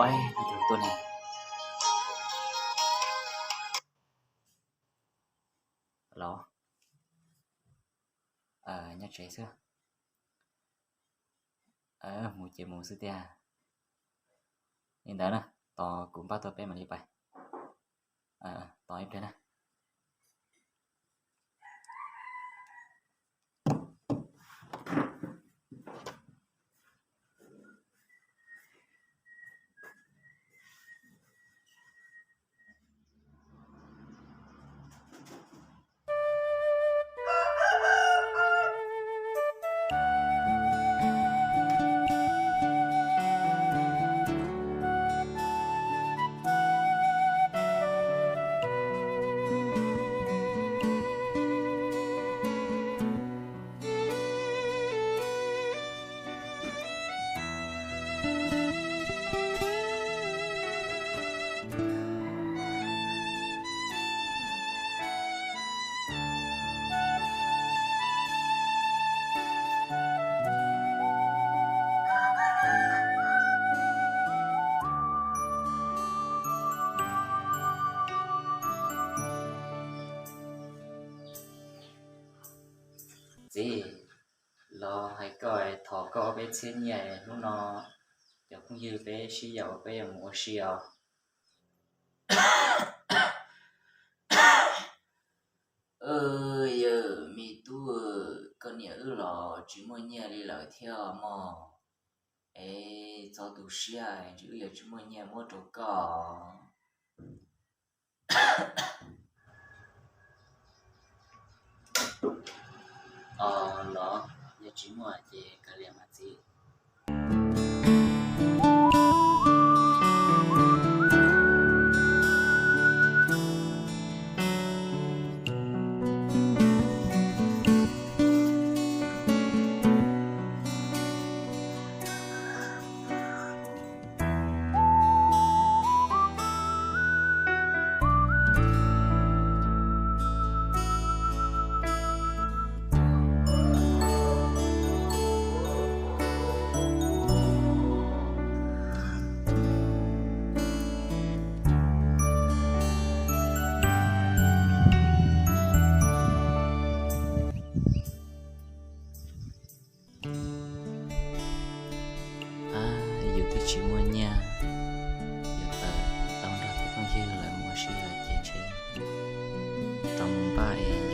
Pais tus tuaj ne. Los, nyob tsev xwb. Mus ces mus xwb tiag. Li ntawd na, tos kuv npaj tau peb mam li pais. Tos ib pliag na. Txiv, los hais koj, thov koj ob peb txhiab nyiaj, hnub no cov phooj ywg peb sib yaum peb yuav mus ua si os. Yawg me tub, koj niam wb los tsis muaj nyiaj li lawm thiab mog. Es txhob tu siab, wb yuav tsis muaj nyiaj muab rau koj. Os, los yog tsis muaj ces kav liam mas txiv. Yus twb tsis muaj nyiaj, yuav tawm tau nrog tus phooj ywg lawv mus ua si lawm ces ntshe rau mus npaj es